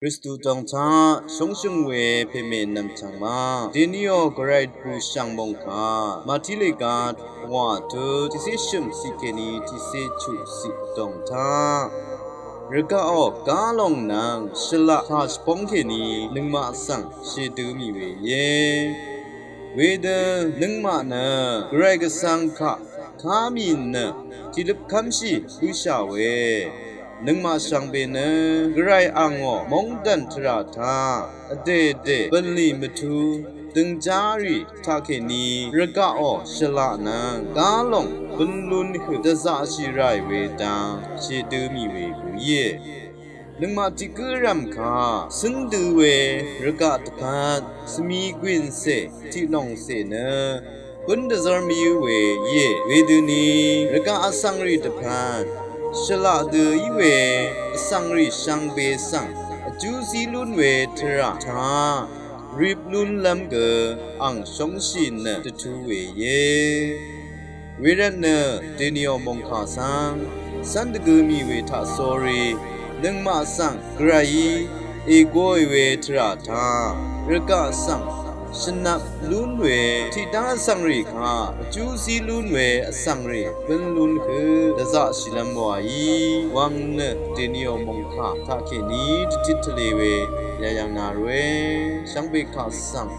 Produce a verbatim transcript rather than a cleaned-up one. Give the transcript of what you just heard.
Kristu dòng taq shóngshø̀ng we pèmè nv̀mchv̀ng ma dèní ò gvray dvbù shv̀ng mòngkà Màtí lèga wà tø tiqcé shø̀m ciq kèní tiqcé chuq ciq dòng taq rvgaq ò gá lòng nvng shvlaq taq shvbóng kèní nøngmaq svng shèdø mì we íe. Wedø nøngmaq nø gvray gvsvng kaq ká mì nø tiqløp kv́mshì bǿshà we nøngmaq shvngbe nø gvray àngò móngdàn tvrà taq vdèdè bv̀nlì mvtú døngjárì taqkèní rvgaq ò shvlaq nvng gá lòng bǿn lún høq dvzaqshì ràì we dang shèdø mì we gø íe. Nøngmaq tiq gǿ rv̀m kà cǿn dø we rvgaq dvpvt svmi gwìncè tiq lòngcè nø bǿn dvzv́r mvyǿ we íe. Wedøni rvgaq vsvng rì dvpvt shvlaq dø í we vsvng rì shvngbe svng vjú zí lún we tvrà taq rip lúnlv́m gø àng shóngshì nø dvtú we íe. Wervtnø dèní ò mòngkà svng cv́n dvgø mì we taqsórí nøngmaq svng gvrayí ègóì we tvrà taq rvgaq svng shvnvp lún we tiqdv́ng vsvng rì kaq vjú zí lún we vsvng rì bǿn lún høq dvzaqshìlv́m wàí wvng nø dèní ò mòngkà taqkèní dvtit tvlē we yayv̀ng nà ròe. Shvngbe kaq svng